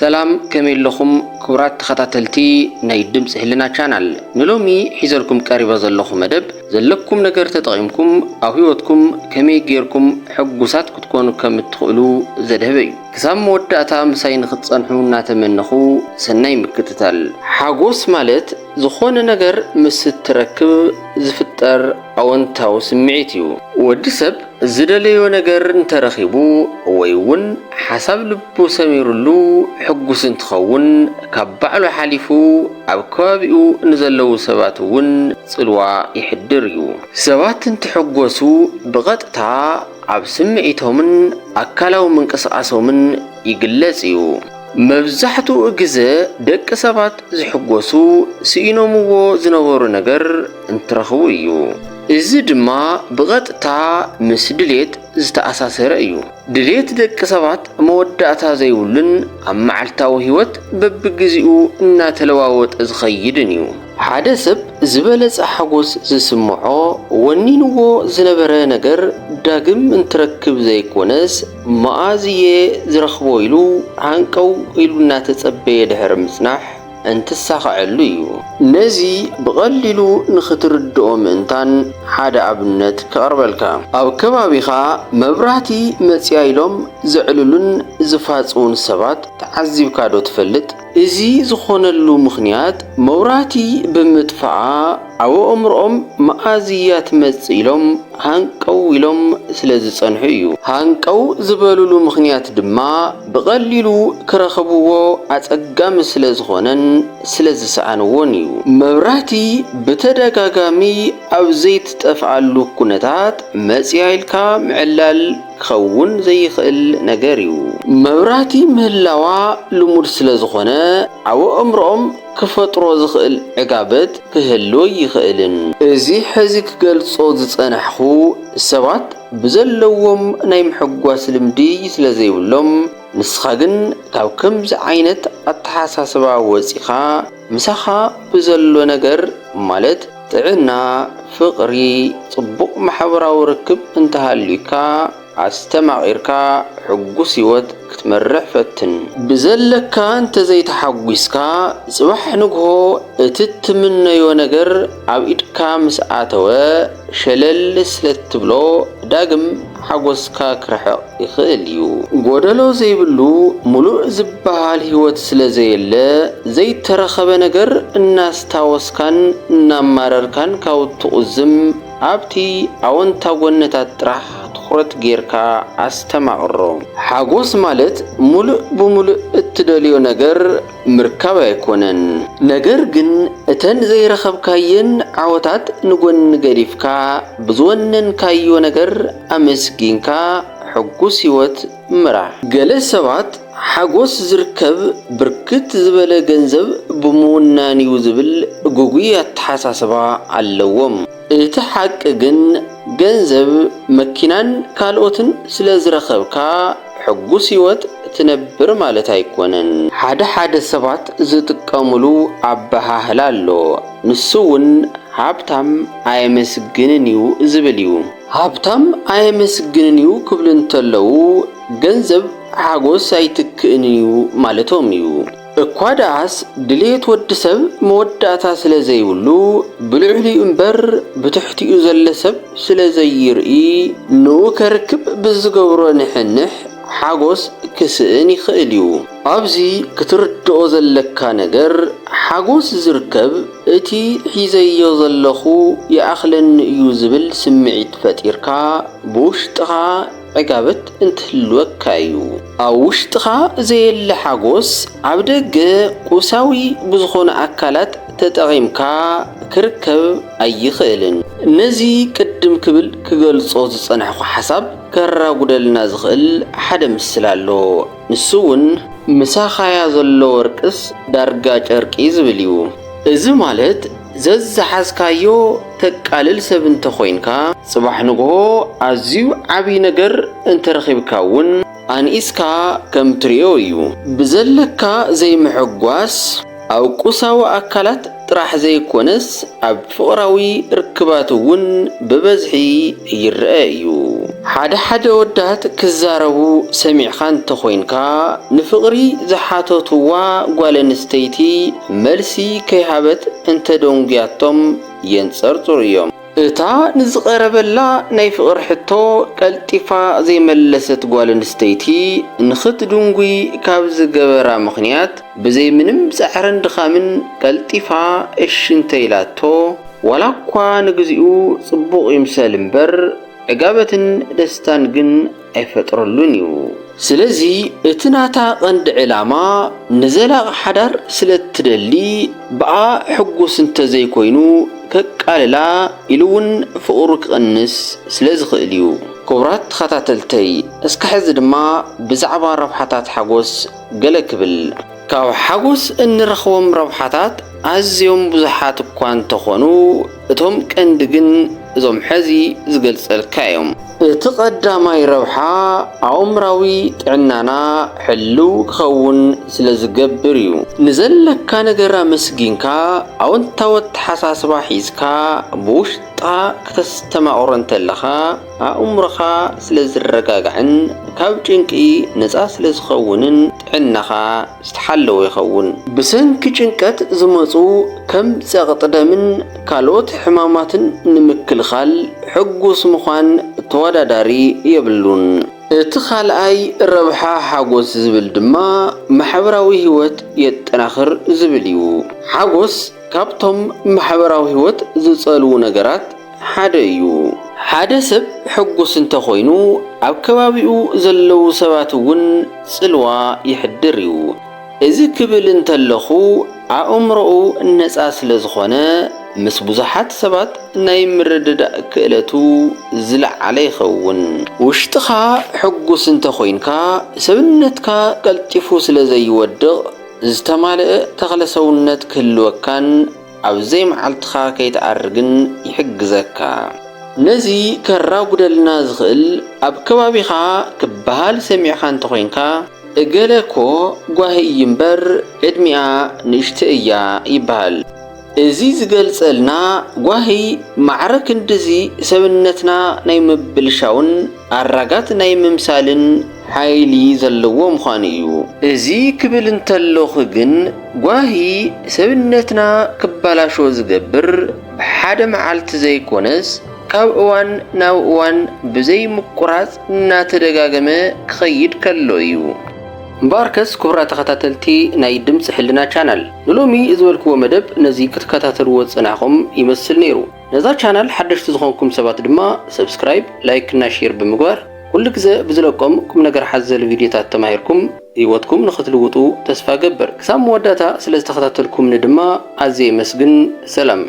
ሰላም፣ ከመይ ኣለኹም ክቡራት ተኸታተልቲ ናይ ድምፂ ህልና ቻናል? ንሎሚ ሒዘልኩም ቀሪበ ዘለኹ መደብ፣ ዘለኩም ነገር ተጠቒምኩም ኣብ ህይወትኩም ከመይ ጌርኩም ሕጉሳት ክትኮኑ ከም እትኽእሉ ዘድህበ እዩ። ክሳብ መወዳእታ ምሳይ ንኽትጸንሑ እናተመነኹ፣ ሰናይ ምክትታል። ሓጎስ ማለት ዝኾነ ነገር ምስ እትረክብ ዝፍጠር ኣወንታዊ ስምዒት እዩ። ወዲ ሰብ ዝደለዮ ነገር እንተረኺቡ ወይ እውን ሓሳብ ልቡ ሰሚሩሉ፣ ሕጉስ እንትኸውን፣ ካብ ባዕሉ ሓሊፉ ኣብ ከባቢኡ ንዘለዉ ሰባት እውን ጽልዋ ይሕድር እዩ። ሰባት እንትሕጎሱ ብቐጥታ ኣብ ስምዒቶምን ኣካላዊ ምንቅስቓሶምን ይግለጽ እዩ። መብዛሕትኡ ግዘ ደቂ ሰባት ዝሕጎሱ ስኢኖምዎ ዝነበሩ ነገር እንትረኽቡ እዩ። እዚ ድማ ብቐጥታ ምስ ድሌት ዝተኣሳሰረ እዩ። ድሌት ደቂ ሰባት መወዳእታ ዘይብሉን ኣብ መዓልታዊ ህይወት በብግዜኡ እናተለዋወጠ ዝኸይድን እዩ። ሓደ ሰብ ዝበለጸ ሓጎስ ዝስምዖ፣ ወኒንዎ ዝነበረ ነገር ዳግም እንትረክብ ዘይኮነስ፣ መኣዝየ ዝረኽቦ ኢሉ ሃንቀው ኢሉ እናተጸበየ ድሕሪ ምጽናሕ እንትሳኸዐሉ እዩ። ነዚ ብቐሊሉ ንኽትርድኦ ምእንታን ሓደ ኣብነት ከቕርበልካ። ኣብ ከባቢኻ መብራህቲ መጽያ ኢሎም ዘዕልሉን ዝፋጽዉን ሰባት ተዓዚብካ ዶ ትፈልጥ? እዚ ዝኾነሉ ምኽንያት፣ መብራህቲ ብምጥፋኣ ኣብ ኣእምሮኦም መኣዝያ ትመጽእ ኢሎም ሃንቀው ኢሎም ስለ ዝጸንሑ እዩ። ሃንቀው ዝበሉሉ ምኽንያት ድማ ብቐሊሉ ክረኽብዎ ኣጸጋሚ ስለ ዝኾነን ስለ ዝሰኣንዎን እዩ። መብራህቲ ብተደጋጋሚ ኣብ ዘይትጠፍኣሉ ኩነታት መጽያ ኢልካ ምዕላል ክኸውን ዘይኽእል ነገር እዩ። መብራህቲ ምህላዋ ልሙድ ስለ ዝኾነ፣ ኣብ ኣእምሮኦም ክፈጥሮ ዝኽእል ዕጋበት ክህሉ ይኽእልን። እዚ ሕዚ ክገልጾ ዝጸናሕኹ፣ ሰባት ብዘለዎም ናይ ምሕጓስ ልምዲ ስለ ዘይብሎም፣ ንስኻ ግን ካብ ከምዚ ዓይነት ኣተሓሳስባ ወጺኻ፣ ምሳኻ ብዘሎ ነገር፣ ማለት ጥዕና፣ ፍቕሪ፣ ጽቡቕ ማሕበራዊ ርክብ እንተሃልዩካ፣ ኣስተማቒርካ ሕጉስ ህይወት ክትመርሕ ፈትን። ብዘለካ እንተዘይተሓጒስካ፣ ጽባሕ ንግሆ እቲ እትምነዮ ነገር ኣብ ኢድካ ምስ ኣተወ፣ ሸለል ስለ እትብሎ፣ ዳግም ሓጎስካ ክርሕቕ ይኽእል እዩ። ጎደሎ ዘይብሉ፣ ምሉእ ዝበሃል ህይወት ስለ ዘየለ፣ ዘይተረኸበ ነገር እናስታወስካን እናማረርካን ካብ እትቑዝም፣ ኣብቲ ኣወንታ ጎነታት ጥራሕ ትኹረት ጌርካ ኣስተማቕሮ። ሓጎስ ማለት፣ ምሉእ ብምሉእ እትደልዮ ነገር ምርካብ ኣይኮነን። ነገር ግን፣ እተን ዘይረኸብካየን ዓወታት ንጎኒ ገዲፍካ፣ ብዝወነንካዮ ነገር ኣመስጊንካ፣ ሕጉስ ህይወት ምራሕ። ገለ ሰባት፣ ሓጎስ ዝርከብ ብርክት ዝበለ ገንዘብ ብምውናን እዩ ዝብል ግጉይ ኣተሓሳስባ ኣለዎም። እቲ ሓቂ ግን፣ ገንዘብ፣ መኪናን ካልኦትን ስለ ዝረኸብካ፣ ሕጉስ ህይወት ትነብር ማለት ኣይኮነን። ሓደ ሓደ ሰባት ዝጥቀምሉ ኣበሃህላ ኣሎ። ንሱ እውን፣ ሃብታም ኣየመስግንን እዩ ዝብል እዩ። ሃብታም ኣየመስግንን እዩ ክብሉ እንተለዉ፣ ገንዘብ ሓጎስ ኣይትክእን እዩ ማለቶም እዩ። እኳ ደኣስ፣ ድሌት ወዲ ሰብ መወዳእታ ስለ ዘይብሉ፣ ብልዕሊኡ እምበር ብትሕቲኡ ዘሎ ሰብ ስለ ዘይርኢ፣ ንኡ ከርክብ ብዝገብሮ ንሕንሕ ሓጎስ ክስእን ይኽእል እዩ። ኣብዚ ክትርድኦ ዘለካ ነገር፣ ሓጎስ ዝርከብ እቲ ሒዘዮ ዘለኹ ይኣኽለኒ እዩ ዝብል ስምዒት ፈጢርካ፣ ብውሽጥኻ ዕጋበት እንትህልወካ እዩ። ኣብ ውሽጥኻ ዘየለ ሓጎስ፣ ኣብ ደገ ቁሳዊ ብዝኾነ ኣካላት ተጠቒምካ ክርከብ ኣይኽእልን። ነዚ ቅድም ክብል ክገልጾ ዝጸናሕኩ ሓሳብ ከራጉደልና ዝኽእል ሓደ ምስላ ኣሎ። ንሱ እውን፣ "ምሳኻያ ዘሎ ወርቅስ ዳርጋ ጨርቂ" ዝብል እዩ። እዚ ማለት፣ ዘዝሓዝካዮ ተቃልል ሰብ እንተኾይንካ፣ ጽባሕ ንግሆ ኣዝዩ ዓቢ ነገር እንተረኺብካ እውን፣ ኣንኢስካ ከም ትርእዮ እዩ። ብዘለካ ዘይምሕጓስ፣ ኣብ ቁሳዊ ኣካላት ጥራሕ ዘይኮነስ፣ ኣብ ፍቕራዊ ርክባት እውን ብበዝሒ ይረአ እዩ። ሓደ ሓደ ወዳት ክዛረቡ ሰሚዕኻ እንተኾይንካ፣ ንፍቕሪ ዝሓተትዋ ጓል ኣንስተይቲ መልሲ ከይሃበት እንተደንጉያቶም የንጸርጽሩ እዮም። እታ ንዝቐረበላ ናይ ፍቕሪ ሕቶ ቀልጢፋ ዘይመለሰት ጓል ኣንስተይቲ ንኽትድንጉይ ካብ ዝገበራ ምኽንያት፣ ብዘይ ምንም ጻዕርን ድኻምን ቀልጢፋ እሺ እንተኢላቶ፣ ዋላ እኳ ንግዚኡ ጽቡቕ ይምሰል እምበር፣ ዕጋበትን ደስታን ግን ኣይፈጥረሉን እዩ። ስለዚ እቲ ናታ ቀንዲ ዕላማ ንዘላቒ ሓዳር ስለ እትደሊ፣ ብኣ ሕጉስ እንተዘይኮይኑ ከቃልላ ኢሉ እውን ፍቕሩ ክቕንስ ስለ ዝኽእል እዩ። ክቡራት ተኸታተልተይ፣ እስከ ሕዚ ድማ ብዛዕባ ረብሓታት ሓጎስ ገለ ክብል። ካብ ሓጎስ እንረኽቦም ረብሓታት ኣዝዮም ብዙሓት እኳ እንተኾኑ፣ እቶም ቀንዲ ግን እዞም ሕዚ ዝገልጸልካ እዮም። እቲ ቀዳማይ ረብሓ ኣእምራዊ ጥዕናና ሕልው ክኸውን ስለ ዝገብር እዩ። ንዘለካ ነገር ኣመስጊንካ ኣወንታዊ ኣተሓሳስባ ሒዝካ ብውሽጣ ክተስተማቕሮ እንተለኻ፣ ኣእምሮኻ ስለ ዝረጋጋዕን ካብ ጭንቂ ነጻ ስለ ዝኸውንን ጥዕናኻ ዝተሓለወ ይኸውን። ብሰንኪ ጭንቀት ዝመጹ ከም ጸቕጢ ደምን ካልኦት ሕማማትን ንምክልኻል ሕጉስ ምዃን ተወዳዳሪ የብሉን። እቲ ካልኣይ ረብሓ ሓጎስ ዝብል ድማ ማሕበራዊ ህይወት የጠናኽር ዝብል እዩ። ሓጎስ ካብቶም ማሕበራዊ ህይወት ዝጸልዉ ነገራት ሓደ እዩ። ሓደ ሰብ ሕጉስ እንተኾይኑ፣ ኣብ ከባቢኡ ዘለዉ ሰባት እውን ጽልዋ ይሕድር እዩ። እዚ ክብል እንተለኹ፣ ኣእምሮኡ ነጻ ስለ ዝኾነ፣ ምስ ብዙሓት ሰባት ናይ ምርድዳእ ክእለቱ ዝለዓለ ይኸውን። ውሽጥኻ ሕጉስ እንተኾይንካ፣ ሰብነትካ ቀልጢፉ ስለ ዘይወድቕ፣ ዝተማልአ ተኽለ ሰውነት ክህልወካን ኣብ ዘይመዓልትኻ ከይትኣርግን ይሕግዘካ። ነዚ ከራጉደልና ዝኽእል፣ ኣብ ከባቢኻ ክበሃል ሰሚዕካ እንተኾይንካ፣ እገለ እኮ ጓሂ እዩ እምበር ዕድሚኣ ንእሽቶ እያ ይበሃል። እዚ ዝገልጸልና፣ ጓሂ ማዕረ ክንድዚ ሰብነትና ናይ ምብልሻውን ኣራጋት ናይ ምምሳልን ሓይሊ ዘለዎ ምዃኑ እዩ። እዚ ክብል እንተለኹ ግን፣ ጓሂ ሰብነትና ክበላሾ ዝገብር ብሓደ መዓልቲ ዘይኮነስ፣ ካብ እዋን ናብ እዋን ብዘይ ምቁራጽ እናተደጋገመ ክኸይድ ከሎ እዩ። እምበኣርከስ፣ ክቡራት ተኸታተልቲ ናይ ድምፂ ሕልና ቻናል፣ ንሎሚ ዝበልክዎ መደብ ነዚ ክትከታተልዎ ዝጸናሕኹም ይመስል ነይሩ። ነዛ ቻናል ሓደሽቲ ዝኾንኩም ሰባት ድማ ሰብስክራይብ፣ ላይክ እና ሼር ብምግባር፣ ኩሉ ግዘ ብዝለቆም ቁም ነገር ሓዘል ቪድዮታት ተማሂርኩም ህይወትኩም ንኽትልውጡ ተስፋ ገብር። ክሳብ መወዳእታ ስለ ዝተኸታተልኩምኒ ድማ ኣዝየ የመስግን። ሰላም።